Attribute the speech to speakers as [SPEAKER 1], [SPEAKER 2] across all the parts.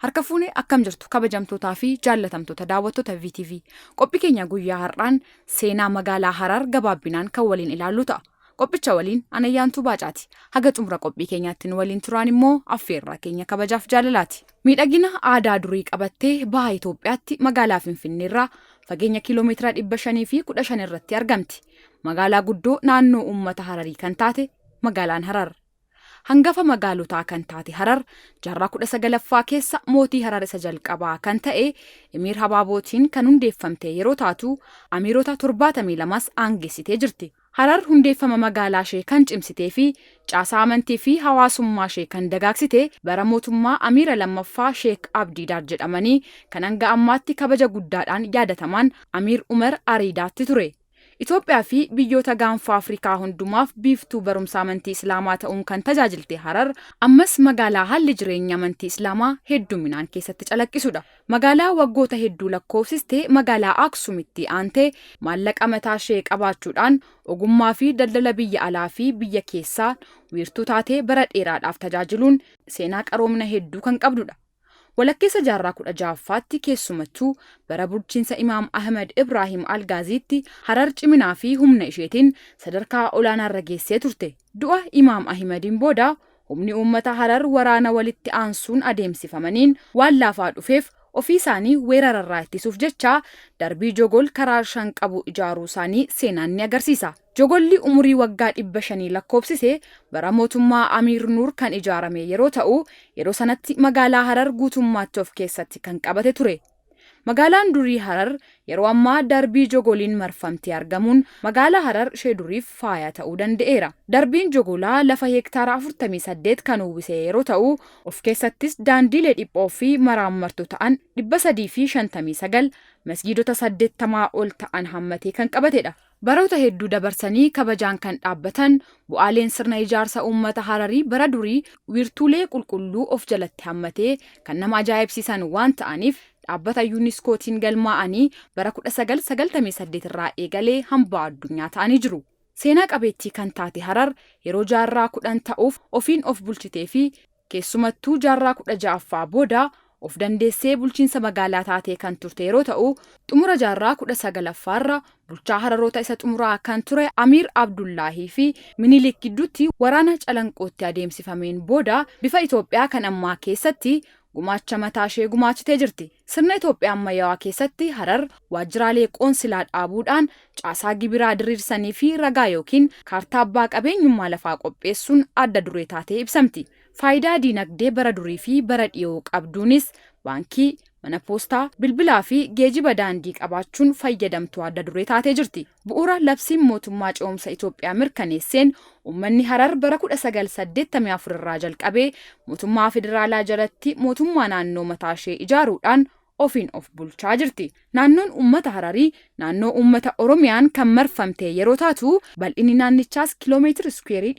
[SPEAKER 1] Harka fuune, akkam jirtu kabajamtootaa fi jaallatamtoota daawwattoota VTV? Qophii keenya guyyaa har'aan seenaa magaalaa Harar gabaabbinaan kan waliin ilaallu ta'a. Qophicha waliin Anayyaantuu Baacaati. Haga xumura qophii keenyaatti nu waliin turaan immoo affeerraa keenya kabajaaf jaalalaati. Miidhagina aadaa durii qabattee baha Itoophiyaatti magaalaa Finfinneerraa fageenya kiiloomeetira 515 irratti argamti. Magaalaa guddoo naannoo uummata Hararii kan taate magaalaan Harar. Hangafa magaalotaa kan taate Harar jaarraa 19ffaa keessa mootii Harar isa jalqabaa kan ta'e Emiir Habaabootiin kan hundeeffamte yeroo taatu, amiirota 72s aangessitee jirti. Harar hundeeffama magaalaa ishee kan cimsitee fi caasaa amantii fi hawaasummaa ishee kan dagaagsite bara mootummaa Amiira lammaffaa Sheek Abdiidaar jedhamanii kan hanga ammaatti kabaja guddaadhaan yaadatamaan Amiir Umar Ariidaatti ture. Itoophiyaa fi biyyoota gaanfa Afrikaa hundumaaf biiftuu barumsa amantii Islaamaa ta'uun kan tajaajilte Harar ammas magaalaa haalli jireenya amantii Islaamaa hedduminaan keessatti calaqqisudha. Magaalaa waggoota hedduu lakkoofsiste magaalaa Aksumitti aantee maallaqa mataa ishee qabaachuudhaan ogummaa fi daldala biyya alaa fi biyya keessaa wiirtuu taatee bara dheeraadhaaf tajaajiluun seenaa qaroomina hedduu kan qabdudha. Walakkeessa jaarraa 16ffaatti, keessumattuu bara bulchiinsa Imaam Ahmad Ibraahim Algaaziitti, Harar ciminaa fi humna isheetiin sadarkaa olaanaarra geessee turte. Du'a Imaam Ahimadiin booda humni uummata Harar waraana walitti aansuun adeemsifamaniin waan laafaa dhufeef, ofii isaanii weerararraa ittisuuf jecha darbii Jogol karaa shan qabu ijaaruu isaanii seenaan ni agarsiisa. Jogolli umurii waggaa 500 lakkoofsise bara mootummaa Amiir Nuur kan ijaarame yeroo ta'u, yeroo sanatti magaalaa Harar guutummaatti of keessatti kan qabate ture. Magaalaan durii Harar yeroo ammaa darbii Jogoliin marfamtee argamuun magaalaa Harar ishee duriif faaya ta'uu danda'eera. Darbiin Jogolaa lafa heektaara 48 kan uwwise yeroo ta'u, of keessattis daandiilee dhiphoo fi maraammartoo ta'an 359, masgiidota 80 ol ta'an hammatee kan qabatedha. Baroota hedduu dabarsanii kabajaan kan dhaabbatan bu'aaleen sirna ijaarsa uummata Hararii bara durii wiirtuulee qulqulluu of jalatti hammatee kan nama ajaa'ibsiisan waan ta'aniif dhaabbata UNESCOtiin galmaa'anii bara 1998 irraa eegalee hambaa addunyaa ta'anii jiru. Seenaa qabeettii kan taate Harar yeroo jaarraa 10 ta'uuf ofiin of bulchitee fi keessumattuu jaarraa 16ffaa booda of dandeessee bulchiinsa magaalaa taatee kan turte yeroo ta'u, xumura jaarraa 19ffaarra bulchaa Hararoota isa xumuraa kan ture Amiir Abdullaahii fi Minilik gidduutti waraana Calanqootti adeemsifameen booda bifa Itoophiyaa kan ammaa keessatti gumaacha mataa ishee gumaachitee jirti. Sirna Itoophiyaa ammayyaawaa keessatti Harar waajjiraalee qoonsilaa dhaabuudhaan caasaa gibiraa diriirsanii fi ragaa ykn kaartaa abbaa qabeenyummaa lafaa qopheessuun adda duree taatee ibsamti. Faayidaa diinagdee bara durii fi bara dhiyoo qabduunis baankii, mana poostaa, bilbilaa fi geejiba daandii qabaachuun fayyadamtuu adda duree taatee jirti. Bu'uura labsiin mootummaa ce'umsa Itoophiyaa mirkaneesseen uummanni Harar bara 1984 irraa jalqabee mootummaa federaalaa jalatti mootummaa naannoo mataa ishee ijaaruudhaan ofiin of bulchaa jirti. Naannoon uummata Hararii naannoo uummata Oromiyaan kan marfamte yeroo taatu, bal'inni naannichaas kiloomeetira iskuweerii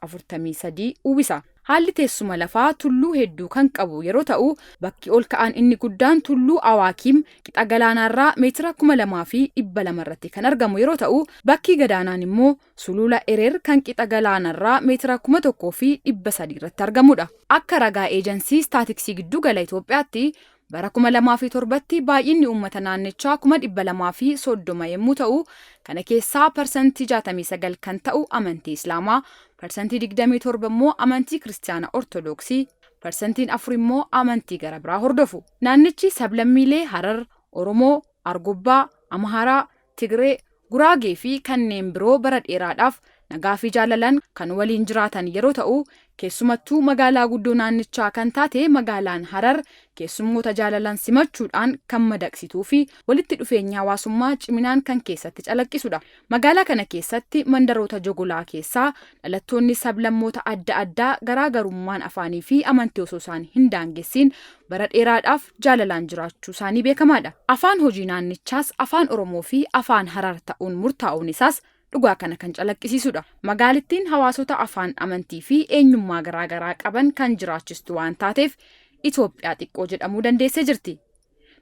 [SPEAKER 1] 343 uwwisa. Haalli teessuma lafaa tulluu hedduu kan qabu yeroo ta'u, bakki ol ka'aan inni guddaan tulluu Awaakiim qixa galaanaarraa meetira 2200 irratti kan argamu yeroo ta'u, bakki gadaanaan immoo Suluula Erer kan qixa galaanarraa meetira 1300 irratti argamudha. Akka ragaa Eejansii Istaatiksii Giddugala Itoophiyaatti bara 2007tti baay'inni uummata naannichaa 230,000 yommuu ta'u, kana keessaa parsantii 69 kan ta'u amantii Islaamaa, parsantii 27 immoo amantii Kiristiyaana Ortodoksii, parsantiin 4 immoo amantii gara biraa hordofu. Naannichi sablammiilee Harar, Oromoo, Argobbaa, Amhaaraa, Tigree, Guraagee fi kanneen biroo bara dheeraadhaaf nagaa fi jaalalaan kan waliin jiraatan yeroo ta'u, keessumattuu magaalaa guddoo naannichaa kan taate magaalaan Harar keessummoota jaalalaan simachuudhaan kan madaqsituu fi walitti dhufeenyi hawaasummaa ciminaan kan keessatti calaqqisudha. Magaalaa kana keessatti mandaroota Jogolaa keessaa dhalattoonni sablammoota adda addaa garaa garummaan afaanii fi amantii osoo isaan hin daangessiin bara dheeraadhaaf jaalalaan jiraachuu isaanii beekamaadha. Afaan hojii naannichaas Afaan Oromoo fi Afaan Harar ta'uun murtaa'uun isaas dhugaa kana kan calaqqisiisudha. Magaalittiin hawaasota afaan, amantii fi eenyummaa garaa garaa qaban kan jiraachistu waan taateef Itoophiyaa xiqqoo jedhamuu dandeessee jirti.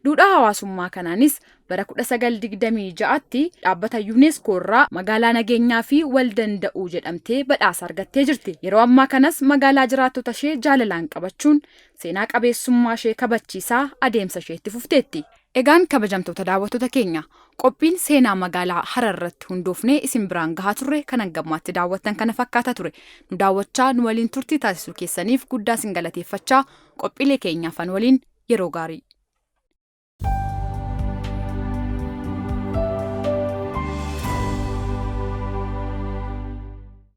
[SPEAKER 1] Duudhaa hawaasummaa kanaanis bara 1926tti dhaabbata UNESCO irraa magaalaa nageenyaa fi wal danda'uu jedhamtee badhaasa argattee jirti. Yeroo ammaa kanas magaalaa jiraattota ishee jaalalaan qabachuun seenaa qabeessummaa ishee kabachiisaa adeemsa ishee itti fufteetti. Egaan kabajamtoota daawwattoota keenya, qophiin seenaa magaalaa Harar irratti hundoofnee isin biraan gahaa turre kan hangammaatti daawwattan kana fakkaata ture. Nu daawwachaa nu waliin turtii taasisuu keessaniif guddaa isin galateeffachaa, qophiilee keenyaafan waliin yeroo gaarii.